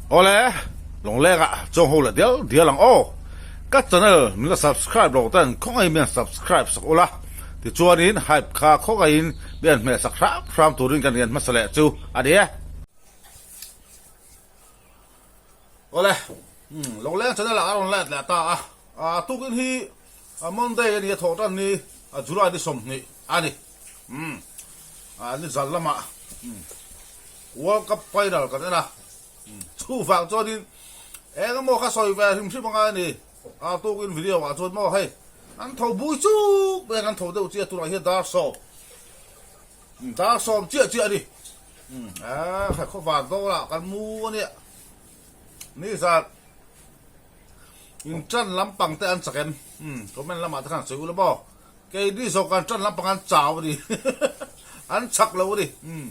Awle, Lawngleng ah chuang ho leh dial dial ang aw. Ka channel min la subscribe lo ten khawngaihin min han subscribe sak ula, tichuanin hype kha khawngaihin min han hmeh sak hram hram turin kan rian hmasa leh chu a ni e. Awle, Lawngleng channel ah a rawn let leh ta a, tukin hi Monday a ni a thawh tan ni July ni 20 a ni. Ni zal lamah World Cup final kan en a, chuvang chuanin eng emaw kha sawi ve hrim hrim anga ni a tukin video ah chuan maw hei an tho bui chuk mai a kan tho deuh chiah tunah hian dar sawm dar sawm chiah chiah a ni a khai khawvar dawlah kan mu a nia ni zat in tan lampang te an chak em comment lamah te khan sawi ula maw Keini zawk an ṭan lampang an chau a ni. An chak lo a ni. Umm.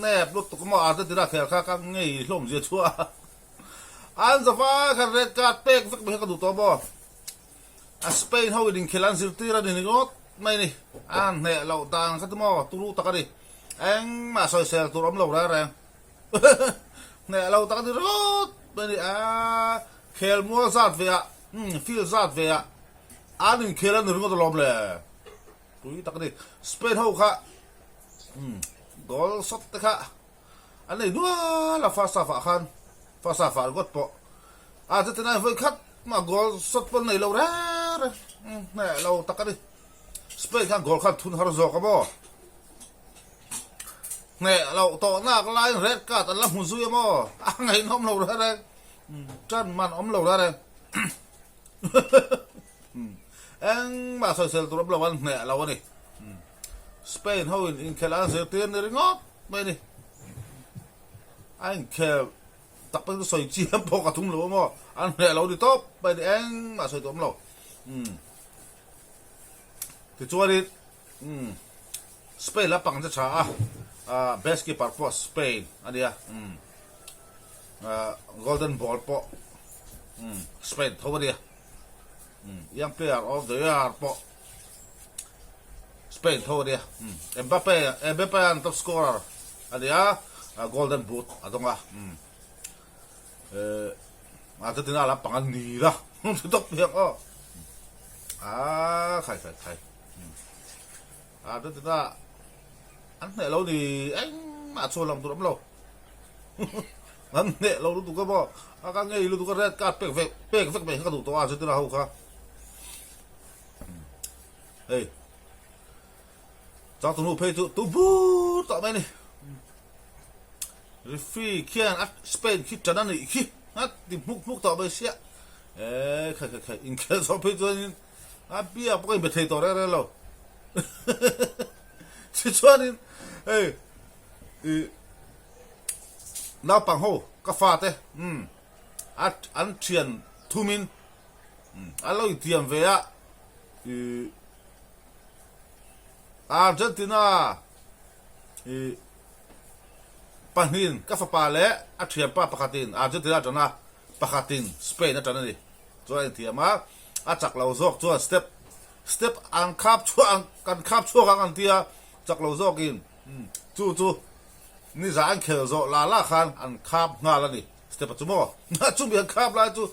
Nep lutuk maw Argentina khel kha ka ngei hlawm zia chu a. An zava khan red card pek vek mai kha ka duh tawh maw. A Spain ho in inkhel an zirtir a ni ringawt mai a ni. An hneh loh dan kha chu maw turu tak a ni. Engmah sawisel tur awm lo reng reng. Hneh lo tak a ni ringawt mai a ni. Aa Khel mual zat ve ah, umm field zat ve ah an inkhel a ni ringawt alawm le. Pui tak a ni. Spain ho kha umm goal shot te kha an nei nual a first half ah khan, first half ah ringawt pawh Argentina in vawi khat mah goal shot pawh an nei lo reng reng, umm hneh lo tak a ni. Spain khan goal khan thun har zawk a maw. Hneh loh tawh nak laiin red card an la hmu zui a maw, a ngaihnawm lo reng reng. Tan man awm lo la reng. Engmah sawisel tur awm lo an hneh lo a ni. Spain ho in inkhelh an zirtir ni ringawt mai a ni. A inkhel tak pawhin sawi chiam pawh ka tum lo a maw. An hneh lo ni tawp mai a ni. Engmah sawi tur awm lo. Tichuanin Spain lampang che tha a, best keeper pawh Spain a nia. Golden ball pawh Spain tho a nia. Young player of the year pawh Spain tho a nia. Mbappe Mbappe an top scorer a nia. Golden boot a dawng a. Argentina lampang an ni la. Top hiang aw. A khai khai khai. Argentina an hneh lo ni engmah chhuah lang tur awm lo. An hneh lo lutuk a maw? A ka ngei lutuk a red card pek vek pek vek mai kha ka duh tawh a Argentina ho kha. Hei changtunu phei chu tu bur tawh mai a ni. Referee khian a Spain khi tan a nih khi a ti hmuk hmuk tawh mai sia. Eee khai khai khai inkhel zawh phei chuanin a biak pawh ka inbe thei tawh reng reng lo. Tichuanin hei ih naupang ho ka fate umm a an thian thumin umm an lo intiam ve a ih Argentina ih pahnihin ka fapa leh a thianpa pakhatin Argentina a tan a pakhatin Spain a tan a ni chuan a intiam a a chak lo zawk chuan step step an khap chhuah ang kan khap chhuak ang an tia chak lo zawkin chu chu niza an khel zawh la la khan an khap nghal a ni step a chu maw chumi an khap lai chu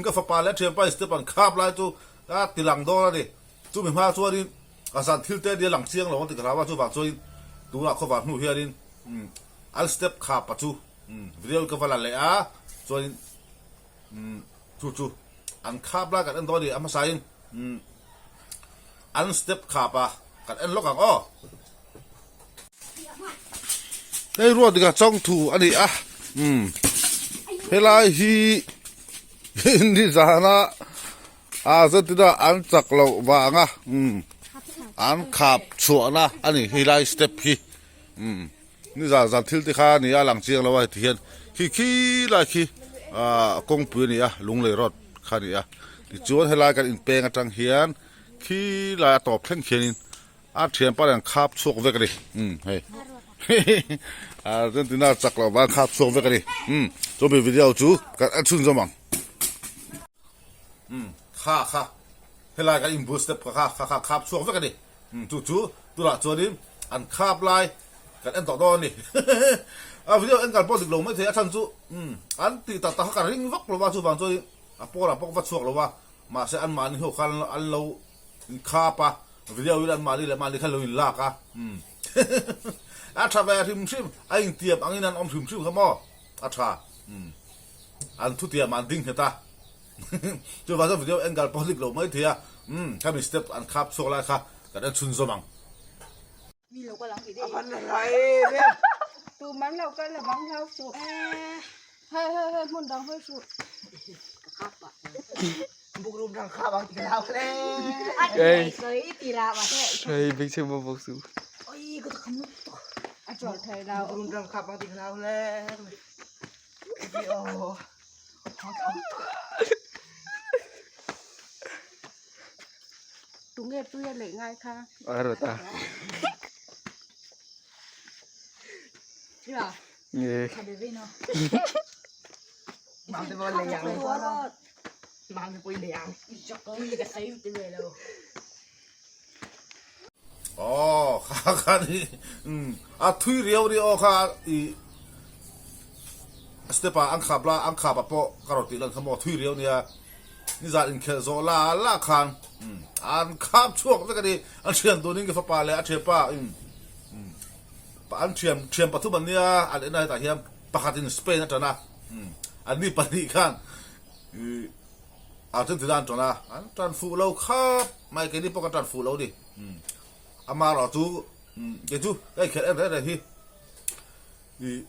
ka fapa leh thianpa in step an khap lai chu a ti lang dawn a ni chumi hma chuanin a zan thil te nia lang chiang lo ang ti ka hlau a chuvang chuanin tunah khawvar hnu hianin an step khap a chu video ka va la leh a chuanin Chu chu an khap lai kan en dawn a ni a hmasain an step khap a kan en lawk ang aw. Hei ruat dikah chawngthu a ni a helai hi nizana Argentina an chak loh vanga an khap chhuahna a ni helai step hi. Nizan zan thil te kha a ni a lang chiang lo a heti hian khi khi lai khi ah kawngpui a ni a lunglei road kha a ni a tichuan helai kan inpeng atang hian khi lai a tawp thleng khianin a thianpa nen khap chhuak vek a ni umm hei Argentina chak loh vang khap chhuak vek a ni umm chumi video chu kan en chhunzawm ang umm kha kha helai kan inbul step kha kha kha khap chhuak vek a ni umm chu chu tunah chuanin an khap lai. Kan en tawh dawn a ni. A video en kal pawh dik lo maithei a chhan chu umm an tih tak tak kha ka ring vak lo va chuvang chuan a pawnah pawh ka va chhuak lo va mahse anmahni ho khan an lo inkhap a video in anmahni leh mahni khan lo inlak a umm a tha ve hrim hrim a intiam angin an awm hrim hrim kha maw a tha umm an thutiam ah an ding nghet a chuvang chuan video en kal pawh dik lo maithei a umm khami step an khap chhuak lai kha kan en chhunzawm ang. Tunge tuia leh ngai kha. A rawt a. Nge. Aw kha kha ni a thui riau ri aw kha i step ah an khap la an khap ah pawh ka rawn tih lan kha maw thui riau nia nizan inkhelh zawh la la khan an khap chhuak vek a ni an thian dunin ka fapa leh a thianpa an thian thian pathum an nia an en a hetah hian pakhatin Spain a tan a anni pahnih khan ih. Argentina an tan a, an tan fuh lo khap mai, keini pawh kan tan fuh lo a ni. Amaherawh chu kei chu ka inkhelh en reng reng hi ih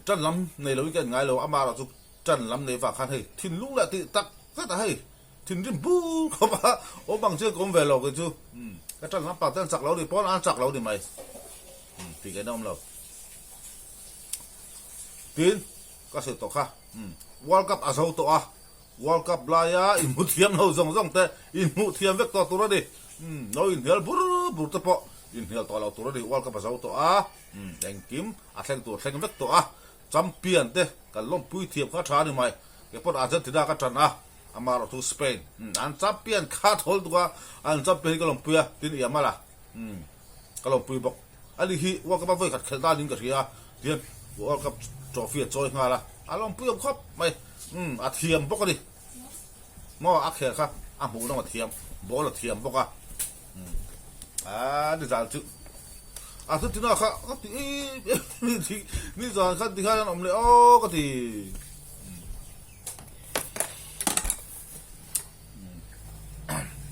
tan lam nei loin ka en ngai lo, amaherawh chu tan lam nei vang khan hei thinlung leh tih tak zet a hei thinrim bur khawp a awm ang chian ka awm ve lo kei chu ka tan lampang te an chak lo a ni pawn an chak lo a ni mai tih ngaihna awm lo. Tin ka sawi tawh kha World Cup a zo tawh a. World Cup laia inhmu thiam lo zawng zawng te inhmuh thiam vek tawh tur a ni. Umm lo inhnial bur bur te pawh inhnial tawh lo tur a ni. World Cup a zo tawh a, umm engkim a thleng tur thleng vek tawh a. Champion te kan lawmpui thiam kha tha a ni mai. Kei pawh Argentina ka tan a, amaherawh chu Spain umm an champion kha thawl tuk a, an champion hi ka lawmpui a, tin Yamal a umm ka lawmpui bawk. Ani hi World Cup a vawi khat khelh danin ka hria a, tihian World Cup trophy a chawi nghal a, a lawmpui awm khawp mai. Umm a thiam bawk a ni. Maw a khel kha a hmuh nawm a thiam, ball a thiam bawk a. Umm a nizan chu a chu tina kha ka ti em em nizan khan tikhan an awm leh aw ka ti.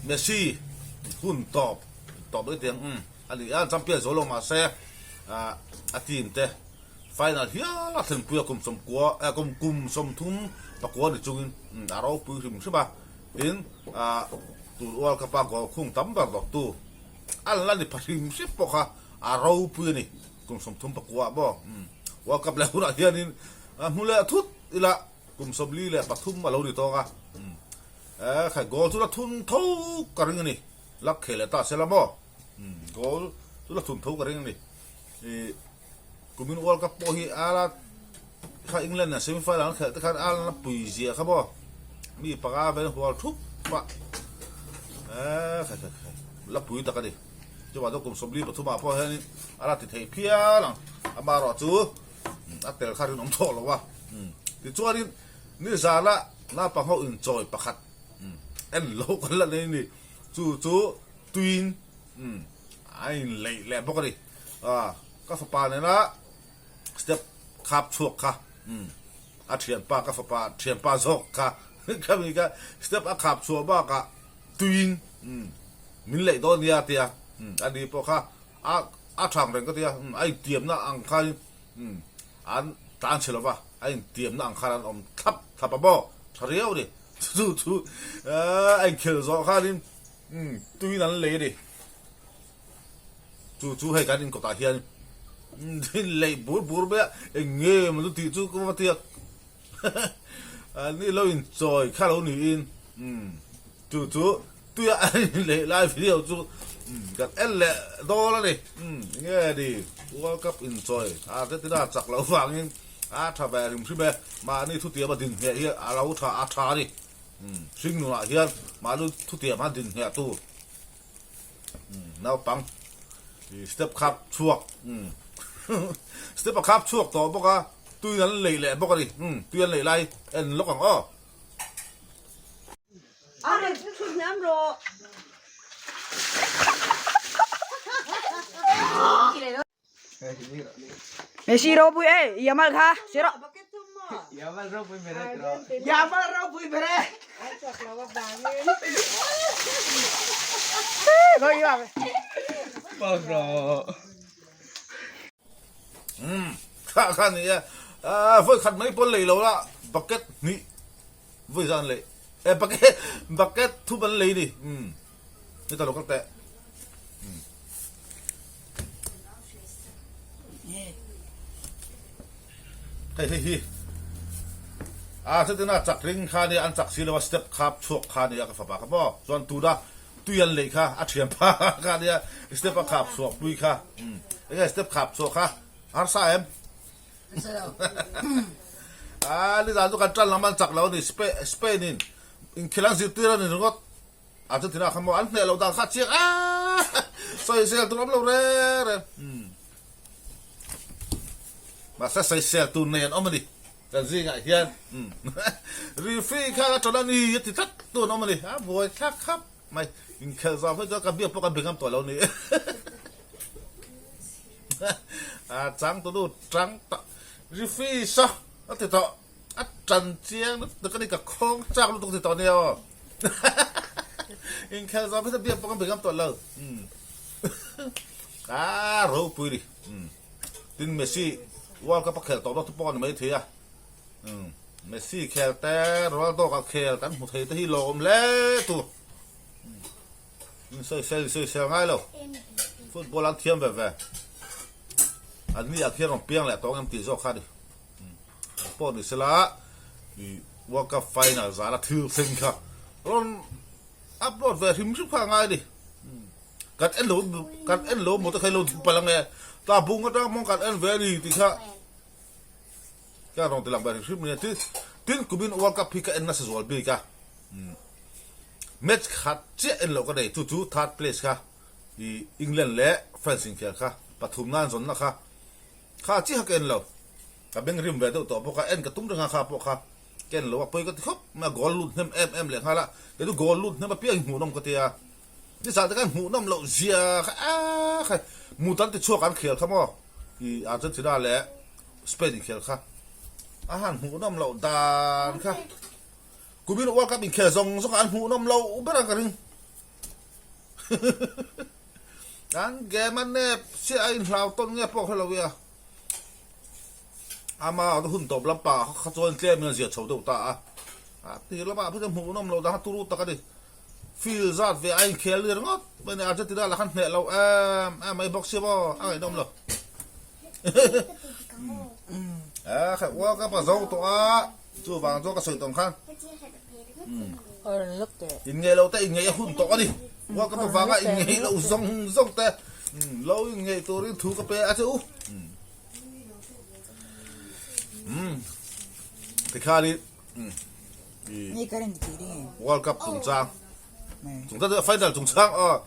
Messi hun tawp tawp leh tiang umm a ni a champion zo lo mahse a team te Final hial a thlenpui a kum sawmkua eh kum kum 30 pakua ni chungin a ropui hrim hrim a, tin ah tun World Cup a goal khung tam ber dawttu a la ni pha hrim hrim pawh kha a ropui a ni kum 30 pakua ah maw World Cup leh hunah hianin a hmu leh thut ila kum 43 a lo ni tawng a eh khai goal chu la thun tho ka ring a ni lak kheh leh ta sela maw goal chu la thun tho ka ring a ni ih. Kumin World Cup pawh hi a la kha England nen semi final an khelh te khan a la pui zia kha maw mi panga vel hual thup a eh khai khai khai la pui tak a ni chuvang chuan kum 43 ah pawh hianin a la ti thei phian ang amaherawh chu a tel kha rinawm tawh lo a tichuanin nizana naupang ho inchawi pakhat en lo kan la nei a ni chu chu tuiin a inleih leh bawk a ni. A, ka fapa nena step khap chhuak kha, umm, a thianpa ka fapa thianpa zawk kha khami kha step a khap chhuah bakah tuiin, umm, min leih dawn nia a tia, umm, a ni pawh kha a a thang reng ka tia, umm, a intiamna ang khanin, umm, an tlan chhe lova, a intiamna ang khan an awm thlap thlap a maw, tha riau a ni, chu chu a inkhelh zawh khanin, umm, tuiin an lei a ni. Chu chu hei kan inkawtah hian leih bur bur mai a, eng nge maw chu tih chu ka va tiak ni lo inchawi kha lo niin chu chu tuia a inleih lai video chu kan en leh dawn a ni. Nge ni World Cup inchawi Argentina chak loh vangin a tha ve hrim hrim e, mahni thutiam a din ngheh hi a lo tha a tha a ni. Hringnunah hian mahni thutiam a din ngheh tur. Naupang step khap chhuak. Step a khap chhuak tawh bawk a, tui an lei leh bawk a ni. Umm, tui an lei lai en lawk ang aw. Messi ropui e Yamal kha sir rawh. Yamal ropui ber e tiraw. Yamal ropui ber e. Umm kha kha ni e vawi khat mai pawn lei lo la bucket hnih vawi zan lei e bucket bucket thum an lei ni umm heta lo kal teh umm. Hei hei hi a chutin a chak ring kha nia an chak si lo a step khap chhuak kha nia ka fapa kha maw chuan tuna tui an lei kha a thian pha kha nia step a khap chhuak pui kha enge step khap chhuak kha harsa em a nizan chu kan tan lam an chak lo a ni Spain in inkhel an zirtir a ni ringawt. Argentina kha maw an hneh loh dan kha a chiang aaa sawisel tur awm lo reng reng umm mahse sawisel tur nei an awm a ni kan zingah hian umm referee kha a tawlh a ni a ti tlat tu an awm a ni a buai thlak khap mai inkhelh zau phei chuan ka biak pawh kan be ngam tawh lo a ni a chang tunu chang tak referee saw a ti tawh. A tan chiang lutuk a ni ka khawng chak lutuk ti tawh nia aw. Inkhel zawng phei chu biak pawh kan be ngam tawh lo. A ropui ni. Tin Messi World Cup a khel tawh lo te pawh a ni mai thei a. Messi khel te Ronaldo ka khel kan hmu thei te hi lawm hle tur. Sawisel sawisel ngai lo. Football an thiam ve ve. An ni ah khian rawn piang leh tawh ang em tih zawk kha a ni. Pawh ni sela ih World Cup final zana thil thleng kha rawn upload ve hrim hrim kha a ngai a ni. Kan en lo kan en lo maw te kha i lo ding palh ang e, ta bung atang hmawng kan en ve a ni tih kha ka rawn ti lang ve hrim hrim a nia. Tin tin kumin World Cup hi ka en nasa zual bik a, match khat chiah en loh ka nei chu chu third place kha ih England leh France inkhel kha pathumna an zawnna kha Kha chiah kha ka en lo. Ka beng rim ve deuh tawh bawk a, en ka tum reng a kha pawh kha ka en lo a, pawi ka ti khawp mai a, goal lut hnem em em leh nghal a, kei chu goal lut hnem apiang hi hmuhnawm ka ti a, nizan te khan hmuhnawm loh zia kha aa kha mut an ti chhuak an khel kha maw i Argentina leh Spain inkhel kha a han hmuhnawm loh dan kha kumin World Cup inkhel zawng zawng ah an hmuhnawm loh ber ang ka ring. An game a nep chiah a inhlau tawn nge pawh hre lo i a. Ama hun tawp lampang ah kha chuan tlem in a zia chho deuh ta a. A tir lamah phei chuan hmuhnawm loh dang a turu tak a ni. Field zat ve a inkhel lir ngawt mai a ni. Argentina lah khan hneh lo em em mai bawk sia maw a ngaihnawm lo. A kha World Cup a zo tawh a chuvang chuan ka sawi tawng khan. Inngeih loh te inngeih a hun tawh a ni. World Cup avanga inngeih loh zawng zawng te lo inngeih turin thu ka pe a che u. Tikhanin World Cup chungchang chungchang chu final chungchang aw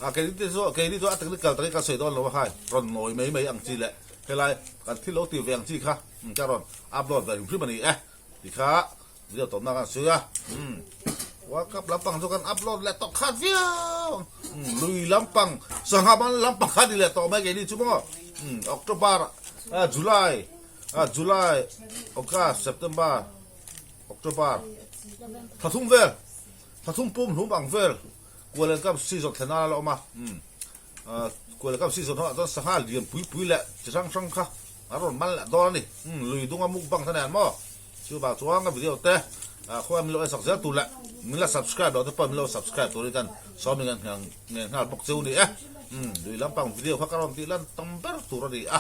a keini te chu keini chu a technical takin kan sawi dawn lo a khai rawn nawi mai mai ang chi leh helai kan thil lo ti ve ang chi kha ka rawn upload ve hrim hrim a ni e. Tikha video tawpna kan sawi a, umm World Cup lampang chu kan upload leh tawh khat viau ang, umm lui lampang sangha man lampang kha ni leh tawh mai keini chu maw, umm October ah July ah July August September October thla thum vel thla thum pum hlum ang vel Kuala Cup season thlen a la awm a, umm. Kuala Cup season ho ah chuan sangha lian pui pui leh chi hrang hrang kha an rawn man leh dawn a ni. Umm lui dunga mukbang te nen maw? Chuvang chuan ka video te khawi min lo en sak zel tur leh min la subscribe loh te pawh min lo subscribe turin kan sawmin kan nghal ngen nghal bawk cheu ni e. Umm lui lampang video kha ka rawn tih lan tam ber tur a ni a.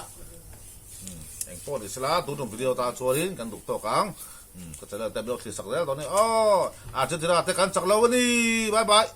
Umm eng pawh ni sela tun tum video tan chuanin kan duh tawk ang. Umm ka channel te min lo thlir sak zel dawn a ni. Aw Argentina te kan chak lo a ni. Bye bye.